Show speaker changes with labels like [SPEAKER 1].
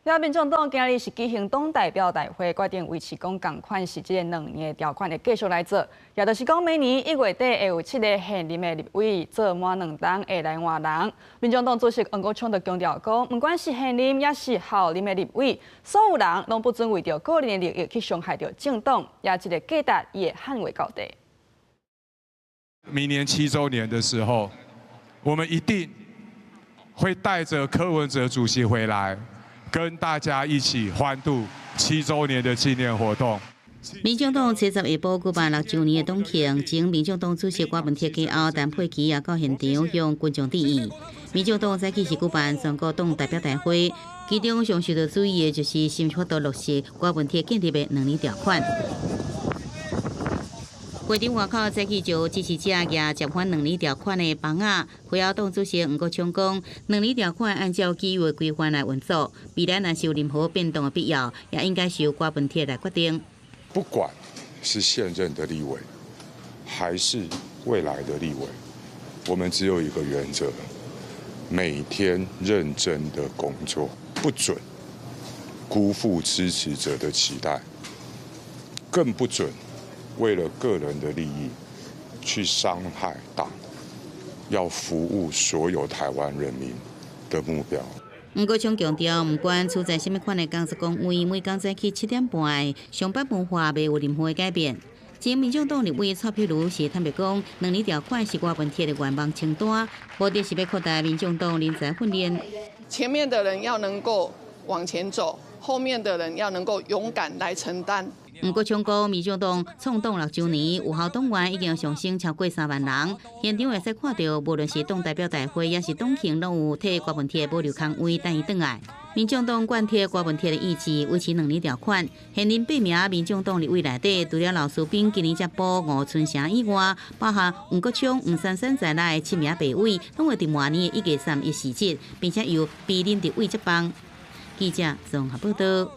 [SPEAKER 1] 那民眾黨今日是舉行黨代表大會，決定維持講仝款是這個2年的條款會繼續來做，也就是講每年1月底會有七个現任的立委做滿兩冬會來換人。民眾黨主席黃國昌就強調講，毋管是現任抑是候任的立委，所有人攏不准為著個人的利益去傷害著政黨，也這个價值伊會捍衛到底。
[SPEAKER 2] 明年7週年的時候，我們一定會帶着柯文哲主席回來，跟大家一起歡度7週年的紀念活動。
[SPEAKER 3] 民眾黨七十下晡舉辦6週年的黨慶，前民眾黨主席郭文鐵過後，陳佩琪也到現場向群眾致意。民眾黨早起是舉辦全國黨代表大會，其中上受到注意的就是是毋是法度落實郭文鐵建立的兩年條款。會場外口早起就有支持者舉接反兩年條款的枋仔，會後黨主席黃國昌講，兩年條款按照既有的規範來運作，未來若是有任何變動的必要，也應該是由郭文鐵來決定。
[SPEAKER 4] 不管是現任的立委，還是未來的立委，我們只有一個原則：每天認真的工作，不准辜負支持者的期待，更不准為了個人的利益去傷害黨要服務所有台灣人民的目標。
[SPEAKER 3] 黃國昌強調，毋管處在啥物款的工作崗位，每工早起7點半上班文化袂有任何的改變。前民眾黨立委蔡壁如是坦白講，兩年條款是郭文鐵的願望清單，目的是欲擴大民眾黨人才訓練。
[SPEAKER 5] 前面的人要能夠往前走，後面的人要能夠勇敢來承擔。
[SPEAKER 3] 黃國昌講，民眾黨創黨6週年，有效黨員已經上升超過3萬人。現場會使看著，無論是黨代表大會，抑是黨慶，攏有替郭文鐵保留空位等伊轉來。民眾黨貫徹郭文鐵的意志，維持兩年條款。現任八名民眾黨立委內底，除了劉書斌今年才補吳春成以外，包含黃國昌、黃珊珊在內的七名立委，攏會佇明年的1月31辭職，並且由備任立委接棒。記者綜合報道。